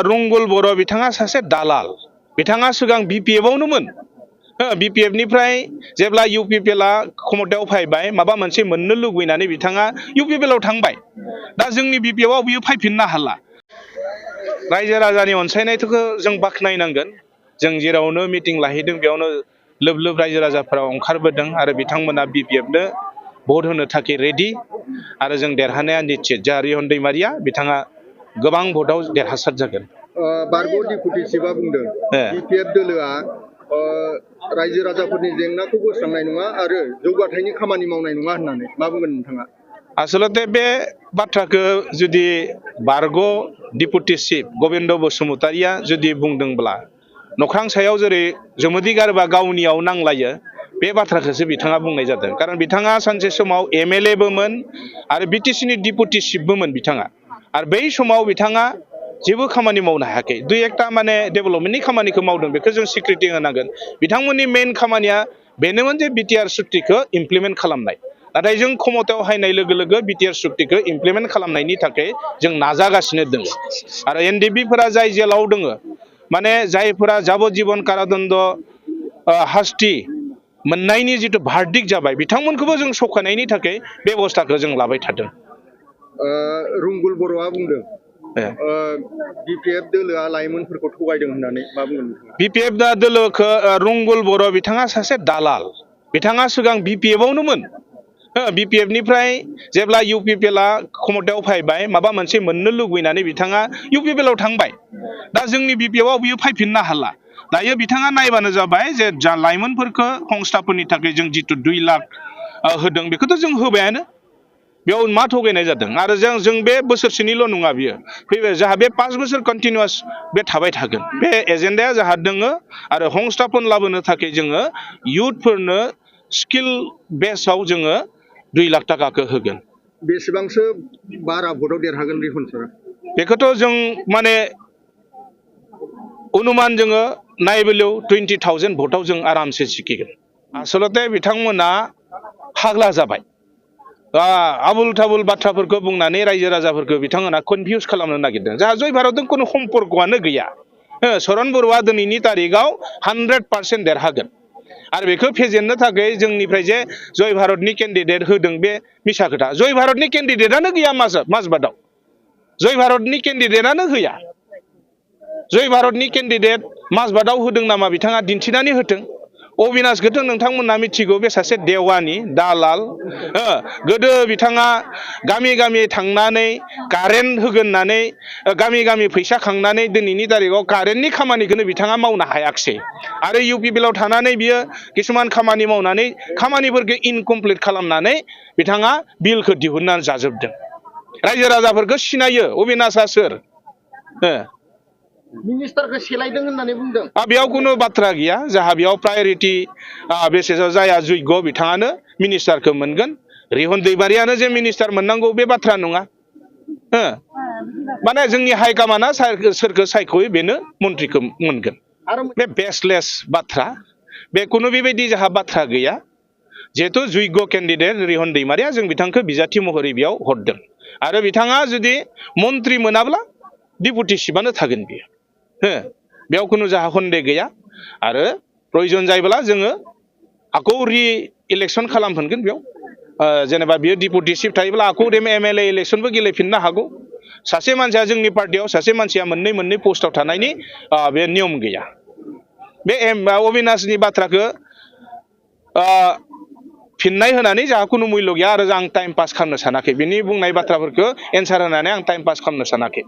रंगुल बर' बिथाङा सासे दालाल बिथाङा सिगां BPF आवनोमोन BPF निफ्राय जेब्ला UPPL आ क्षमतायाव फैबाय माबा मोनसे मोननो लुबैनानै बिथाङा UPPL आव थांबाय दा जोंनि BPF आव बियो फैफिननो हाला रायजो राजानि अनसायनायखौ जों बाख्नायनांगोन जों जेरावनो मिटिं लाहैदों बेयावनो लोब लोब रायजो राजाफोरा ओंखारबोदों आरो बिथांमोना BPF नो भट होनो थाखाय रेडि आरो जों देरहानाया निश्चित जा रिहन दैमारिया बिथाङा गोबां भटआव देरहासार जागोन बारग' डिपुटि चिफआ बुंदों BPF दोलोआ रायजो राजाफोरनि जेंनाखौ बोस्रांनाय नङा आरो जौगाथायनि खामानि मावनाय नङा होननानै मा बुंगोन नोंथाङा आसलते बे बाथ्राखौ जुदि बारग' डिपुटि चिफ गबिन्द बसुमतारिया जुदि बुंदोंब्ला नख्रां सायाव जेरै जोमोदै गारबा गावनियाव नांलायो बे बाथ्राखौसो बिथाङा बुंनाय जादों कारण बिथाङा सानसे समाव MLA बोमोन आरो BTC नि डिपुटि चिफबोमोन बिथाङा आरो बै समाव बिथाङा जेबो खामानि मावनो हायाखै दुइ एकटा माने डेभेलपमेन्टनि खामानिखौ मावदों बेखौ जों स्वीकृति होनांगोन बिथांमोननि मेइन खामानिया बेनोमोन जे BTR सुक्तिखौ इमप्लिमेन्ट खालामनाय नाथाय जों क्षमतायाव हायनाय लोगो लोगो BTR सुक्तिखौ इमप्लिमेन्ट खालामनायनि थाखाय जों नाजागासिनो दङ आरो NDB फोरा जाय जेलाव दङ माने जायफोरा जाबजीबन कारादन्ड हास्ति मोननायनि जिथु भार्डिक जाबाय बिथांमोनखौबो जों सखानायनि थाखाय बेबस्थाखौ जों लाबाय थादों रुंगुल बर'आ बुंदों BPF दोलोआ लाइमोनफोरखौ थगायदों होननानै मा बुंगोन BPF दोलोखौ रुंगुल बर' बिथाङा सासे दालाल बिथाङा सिगां BPF आवनोमोन BPF निफ्राय जेब्ला UPPL आ क्षमतायाव फैबाय माबा मोनसे मोननो लुबैनानै बिथाङा UPPL आव थांबाय दा जोंनि BPF आव बियो फैफिननो हाला दायो बिथाङा नायबानो जाबाय जे जा लाइमोनफोरखौ संस्थाफोरनि थाखाय जों जिथु 2 लाख होदों बेखौथ' जों होबायानो बेयाव मा थगायनाय जादों आरो जों बे बोसोरसेनिल' नङा बियो फैबाय जाहा बे 5 बोसोर कन्टिनिउआस बे थाबाय थागोन बे एजेन्डाया जाहा दङ आरो संस्थापन लाबोनो थाखाय जोङो इयुथफोरनो स्किल बेसआव जोङो 2 लाख थाखाखौ होगोन बेसेबांसो बारा भटआव देरहागोन रिहन सार बेखौथ' जों माने अनुमान जोङो नायबोलियाव 20,000 भटआव जों आरामसे जिखिगोन आसलते बिथांमोना हाग्ला जाबाय आबुल थाबुल बाथ्राफोरखौ बुंनानै रायजो राजाफोरखौ बिथांमोना कनफिउज खालामनो नागिरदों जाहा जय भारतजों कोनो सम्पर्कआनो गैया चरण बरुवा दिनैनि तारिखआव 100% देरहागोन आरो बेखौ फेजेननो थाखाय जोंनिफ्राय जे जय भारतनि केन्डिडेट होदों बे मिसा खोथा जय भारतनि केन्डिडेटआनो गैया माजबादाव जय भारतनि केन्डिडेटआनो गैया जय भारतनि केन्डिडेट माजबादाव होदों नामा बिथाङा दिन्थिनानै होथों अबिनाशखौथ' नोंथांमोना मिथिगौ बे सासे देवानि दालाल गोदो बिथाङा गामि गामि थांनानै कारेन्ट होगोन होननानै गामि गामि फैसा खांनानै दिनैनि तारिखआव कारेन्टनि खामानिखौनो बिथाङा मावनो हायाखिसै आरो UPPL आव थानानै बियो किसुमान खामानि मावनानै खामानिफोरखौ इनकमप्लिट खालामनानै बिथाङा बिलखौ दिहुननानै जाजोबदों रायजो राजाफोरखौ सिनायो अबिनाशआ सोर मिनिस्टारखौ सेलायदों होननानै बुंदों बेयाव कोनो बाथ्रा गैया जाहा बेयाव प्रायरिटि बेसिसाव जाया जग्य बिथाङानो मिनिस्टारखौ मोनगोन रिहन दैमारियानो जे मिनिस्टार मोननांगौ बे बाथ्रा नङा माने जोंनि हाइकमान्डआ सोरखौ सायख'यो बेनो मन्थ्रिखौ मोनगोन बे बेसलेस बाथ्रा बे कोनो बेबायदि जाहा बाथ्रा गैया जिहेतु जग्य केन्डिडेट रिहन दैमारिया जों बिथांखौ बिजाथि महरै बेयाव हरदों आरो बिथाङा जुदि मन्थ्रि मोनाब्ला डिपुटि चिफआनो थागोन बियो बेयाव कोनो जाहा सन्देह गैया आरो प्रयजन जायोब्ला जोङो आखौ रि-इलेक्सन खालामफिनगोन बेयाव जेनेबा बियो डिपुटि चिफ थायोब्ला आखौ MLA इलेक्सनबो गेलेफिननो हागौ सासे मानसिया जोंनि पार्टियाव सासे मानसिया मोननै पस्टआव थानायनि बे नियम गैया बे अबिनाशनि बाथ्राखौ फिननाय होनानै जाहा कोनो मुल्य गैया आरो आं टाइम पास खालामनो सानाखै बिनि बुंनाय बाथ्राफोरखौ एन्सार होनानै आं टाइम पास खालामनो सानाखै